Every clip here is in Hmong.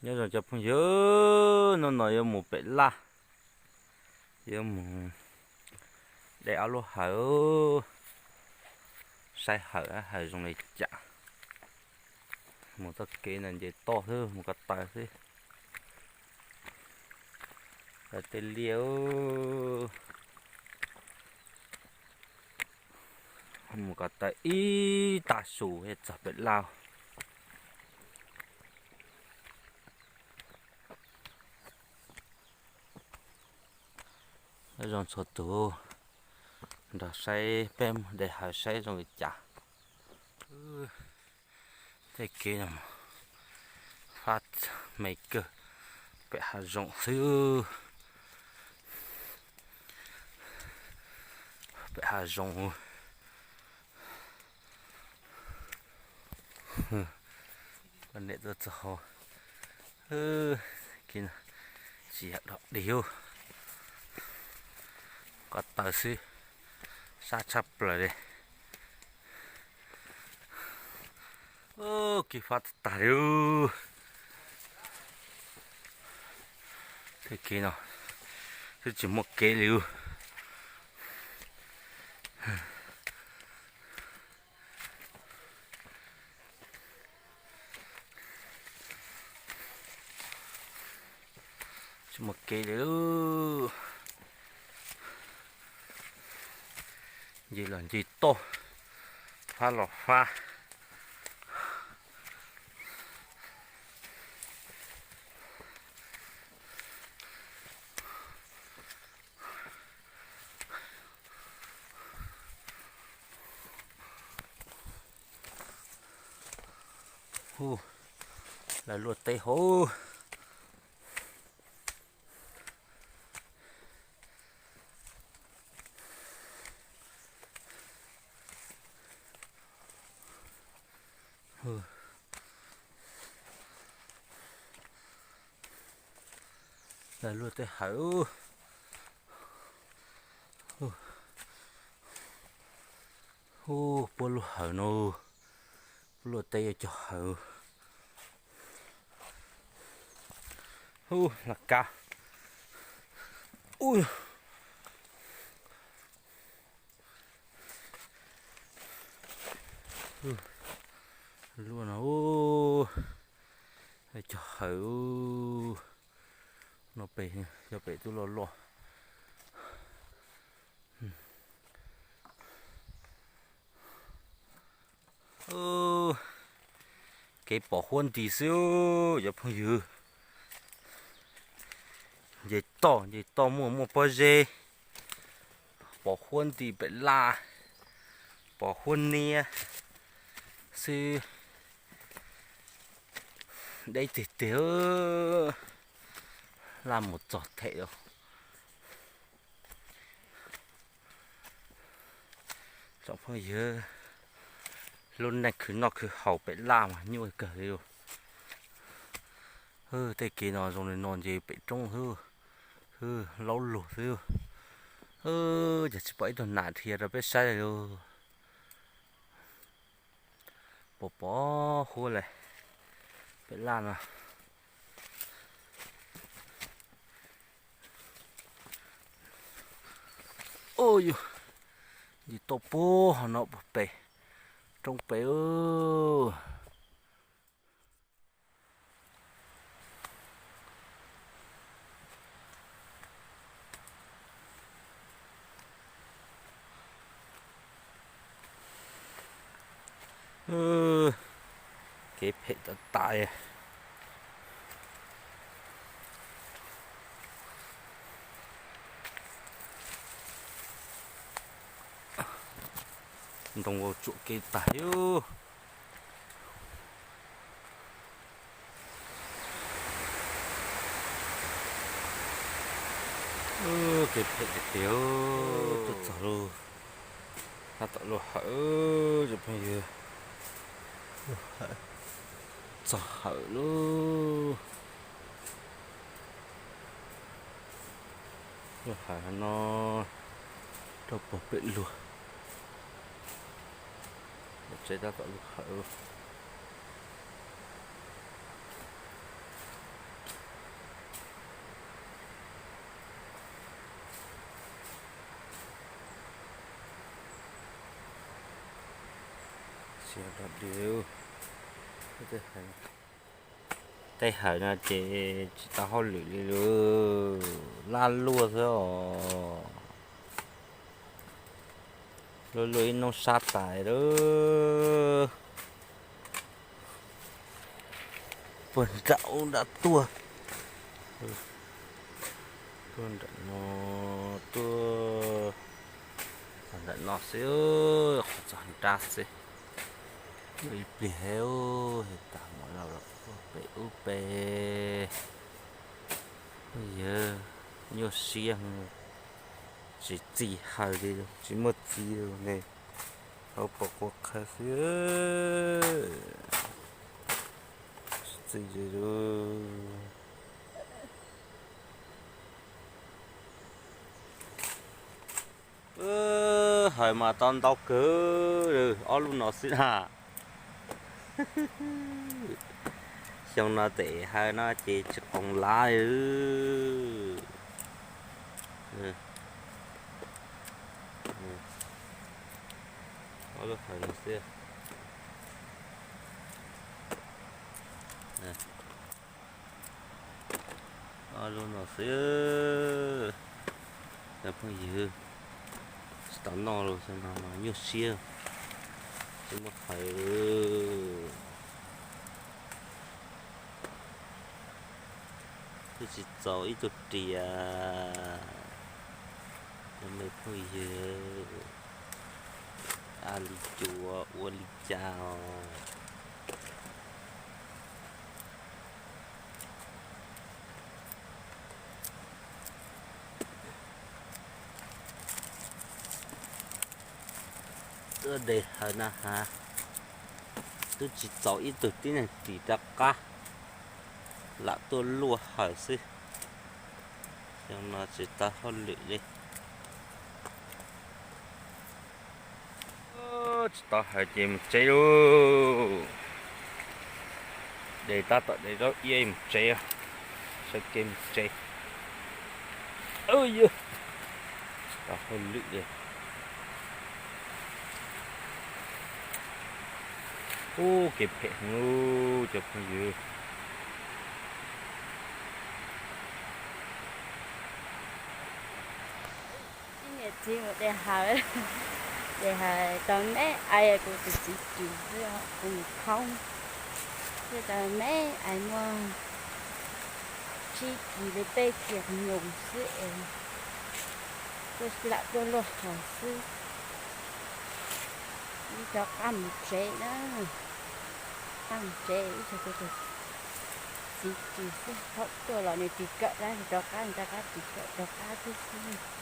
Nyob zoo cov phooj ywg, hnub no yuav mus pem laj, yuav mus de ob lub hawv, saib hawv, hawv zoo li cas. Mus txoj kev ntawd nce toj xwb, mus ko taw xwb. Taw tej liaj, mus ko taw ib tag su thiaj txog pem laj. Nyob zoo txhua tus, nrog saib peb de hawv saib zoo li cas. Tej kev no fab me kawg, pem hav zoov xwb, pem hav zoov. Niam tuaj txog hauv, tsis yog dog dig, ko taw xwb, sab tshaj plaws li. Kev fab tag tag li. Tej kev no twb tsis muaj kev li. Tsis muaj kev li. Nce los nce toj, fab los fab. Hu, lawv luaj teb hauv. Lawv luaj tej hawv. Hu, puab luaj hawv no, puab luaj teb yuav cog hawv. Hu, laj kab. Luaj no, cog hawv no, pem, yog pem tub loj loj. Kev pom huab nti xwb cov phooj ywg. Nce toj, nce toj muaj, muaj pob zeb, pom huab nti pem laj, pom huab niab xwb. Deb tiag tiag, laj mus txog them lawm. Tsoom phooj ywg, lub neej khwv noj khwv haus pem laj mas nyuaj kawg li. Tej kev no zoo li no nce pem roob xwb, laub lug xwb. Ces tsis pom ib tug nas dhia rau peb saib li. Pom pom huab lawm pem laj no. Ua yus, nce toj puag hauv no puag pem roob pem. Kev phem tas tas. Ntoo vau tsuam kev tag li. Kev phem tiag tiag. Tuaj txog lub, tab tom luaj hawm, cov phooj ywg. Txog hawm lub, luaj hawm no rau puag pem luag. Tsev tab tom luaj hawm. Tej hawm no ces tsis tau hauj lwm li lawm, laj luaj xwb os. Luaj luaj ib hnub sab tas lawm. Puag nram ub nram tuaj, tuaj nram no, tuaj nram no xwb, qhov txog nrab xwb. Ib pliag es tas mam los pem ub pem. Yawg, nyuaj siab, tsis txi hawm li, tsis muaj txiv ne, hauv paus qua qhawv xwb, tsis txi li. Hawm mas tau ntau kawg, ob lub no xwb na. Xyoo no tes hawm no ces tsis qoos lav li. Ob lub hawm no xwb. Ob lub no xwb. Cov phooj ywg, tsis tau noj los xyoo no mas nyuaj siab, tsis muaj hawm. Twb tsis txaus ib tug riam, cov me phooj ywg, a li cuav ua li cas os. Tuaj de hawm na has, twb tsis txaus ib tug tib neeg tim rov qab, lam tuaj luaj hawm xwb. Xyoo no tsis tau hauj lwm li. Tsis tau hawm ces mus tsev lauj. De tab tom de zaub iab mus tsev, sawv kev mus tsev. Yog tsis tau hauj lwm li. Ub, kev phem heev cov phooj ywg. Ib niam txiv mus de hawm, de hawm tau me ais, kuv tus txiv cws xwb kuv mus khoob, thiaj tau me ais muaj tsib kis li peb kis qhov nyuag xwb es tuaj lam tuaj luaj hawm xwb. Wb rov qab mus tsev na, qab mus tsev ib txhia kuv tus txiv cws xwb, thaum tuaj los nws tis kawm rov qab, rov qab tis kawm rov qab xwb xwb.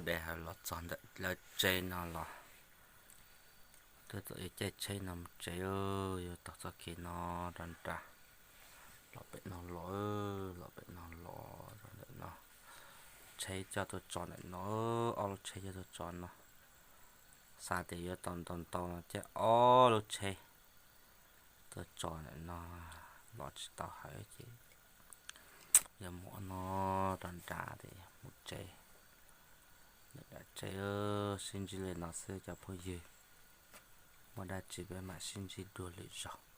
De hawm los txog ntawm lawv tsev no los, twb txawm yuav caij tsheb no mus tsev, yuav taug txoj kev no rau nram, los pem no los, los pem no los rau ntawm no. Tsheb coj tuaj tso ntawm no, ob lub tsheb coj tuaj tso no. Xav tias yuav tau ntau ntau no ces ob lub tsheb tuaj tso ntawm no, los tsis tau hawm ces yog mus no rau nram tes mus tsev. Ntawm nram tsev sib ntsib li no xwb cov phooj ywg, muaj dab tsi peb mam sib ntsib dua lwm zaus.